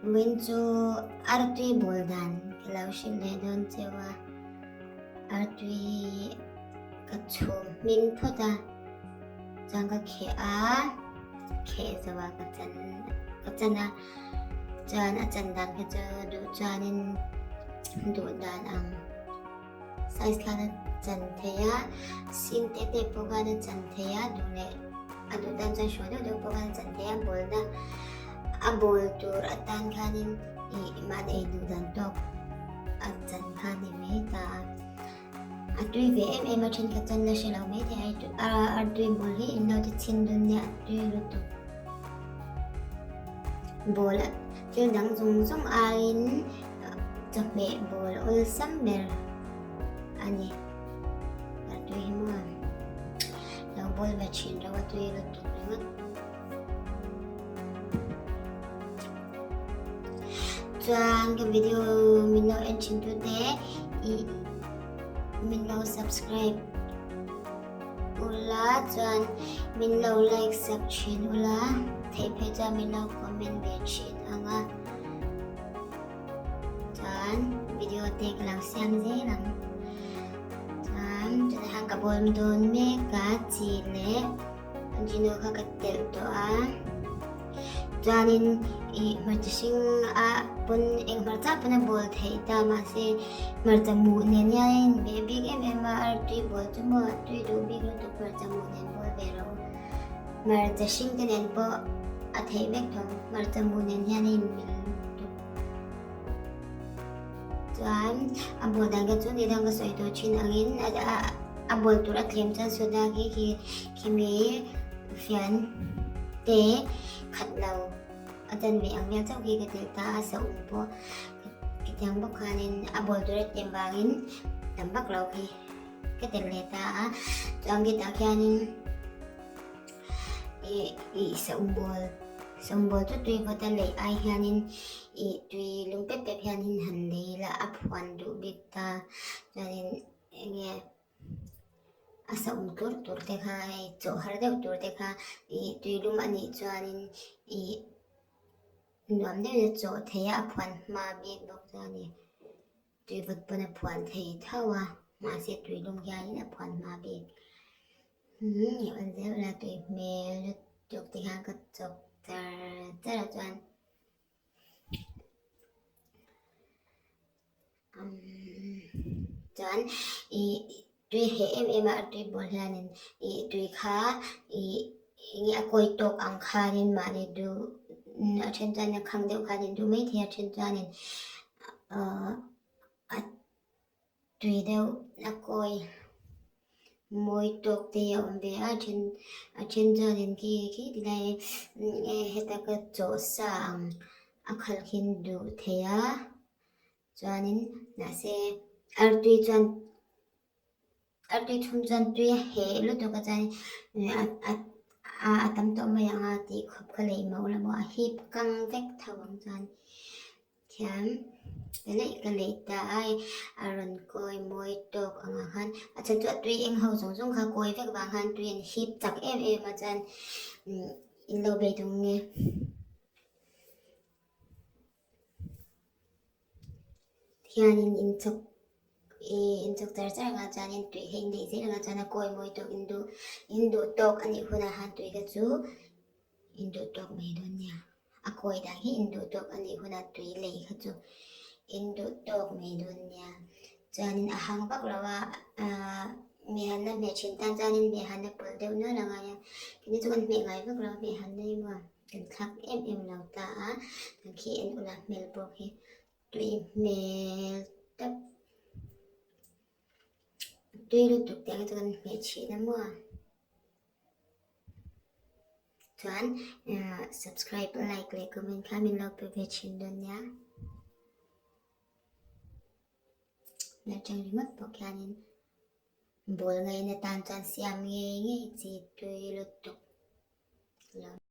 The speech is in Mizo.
Vawiin chu artui bawl dan ka lo hrilh leh dawn cheu a, artui hi ka chhum hmin phawt a, chuan ka kheh a, kheh zo ah ka chan ka chan a, chuan a chan dan kha chu duh chuanin duh dan ang size khan a chan thei a, sin te te pawh khan a chan thei a duh leh a duh tan chuan hruai deuh deuh pawh khan a chan thei a bawlna a bawl tur atan khanin ih mahni ei duh dan tawk a chan kha a ni mai ta a a tui ve em em a thenkhat chuan la hre lo mai thei a artui bawl hi in lo ti chhin dawn nia a tui lutuk bawl thil dang zawng zawng aiin. Chawhmeh bawl awlsam ber a ni. A tui hi maw? Lo bawl ve thin reuh a tui lutuk ringawt. Chuan ka video min lo en thin tu te i min lo subscribe ula chuan min lo like sak thin ula theih phei chuan min lo comment ve thin ang a. Chuan video te ka lo siam zel ang. Chuan tunah hian ka bawl dawn mek a chi leh Gino kha ka telh tawh a. Chuanin ih hmarcha hring a pawn eng hmarcha pawn a bawl theih ta mahse hmarcha muh nen hian a inhmeh bik em em a artui bawl chu maw a tui duh bik lutuk hmarcha muh nen bawl ve rawh u. Hmarcha hring te nen pawh a theih vek tho hmarcha mu nen hian a inmil lutuk. Chuan a bawl dan kha chu nidang ka sawi tawh thin angin a bawl tur a tlem chuan soda khi khi khimi fian te khat lo a chan ve ang vel chauh khi ka telh ta a saum pawh khitiang bawk khanin a bawl tur a tlem vangin tam vak lo khi. Ka tel leh ta a, chuan gate ah khianin ih ih saumbawl saumbawl chu tui vawt a leih ai hianin ih tui lum pep pep hianin han lei ila a phuan duh bik ta chuanin eng nge a saum tur tur te kha hei chawh har deuh tur te kha ih tui lum a nih chuanin ih nuam deuhin a chawh thei a a phuan hma bik bawk chuan a ni. Tui vawt pawn a phuan thei tho a, mahse tui lum hianin a phuan hma bik. Umm i awn zel ula tui hmel lutuk ti khan ka chawk char char a chuan umm chuan ih tui heh em em a a tui bawl hianin ih tui kha ih enge a kawi tawk ang khanin mahni duh a then chuan a khang deuh khan in duh maithei a then chuanin ahh a tui deuh a kawi mawi tawk te a awm ve a then a then chuanin khi khi tilai heta ka chawh sa ang a khalh khi an duh thei a chuanin mahse artui chuan. Artui thum chuan tui a heh lutuk a chuan a tam tawh mai ang a tih khawp kha lei mauh la maw a hip kang vek tho ang chuan khian ka leih ka leih ta a a rawn kawi mawi tawk ang ah khan a chhan chu a tui eng ho zawng zawng kha kawi vek vang khan tui an hip chak em em a chuan in lo bei tung nge. Hianin inchawk ih inchawk char char anga chuanin tui hi a inneih zel anga chuan a kawi mawi tawk in duh in duh tawk a nih hunah khan tui kha chu in duh tawk mai dawn nia a kawi dan hi in duh tawk a nih hunah tui lei kha chu in duh tawk mai dawn nia chuanin a hang vak lo a ahh hmehhanna hmeh thin tan chuanin hmehhanna pawlh deuh nual a ngai a kei ni chu kan hmeh ngai vak lo a hmehhanna hi maw. Kan thlak em em lo ta a, kan khi en ula hmel pawh khi tui hmel tawp tui lutuk tih ang hi chu kan hmeh thin a maw chuan subscribe like leh comment kha min lo pe ve thin dawn nia la tang ringawt pawh khianin bawl ngaihna tan chuan siam ngei ngei chi tui lutuk lo.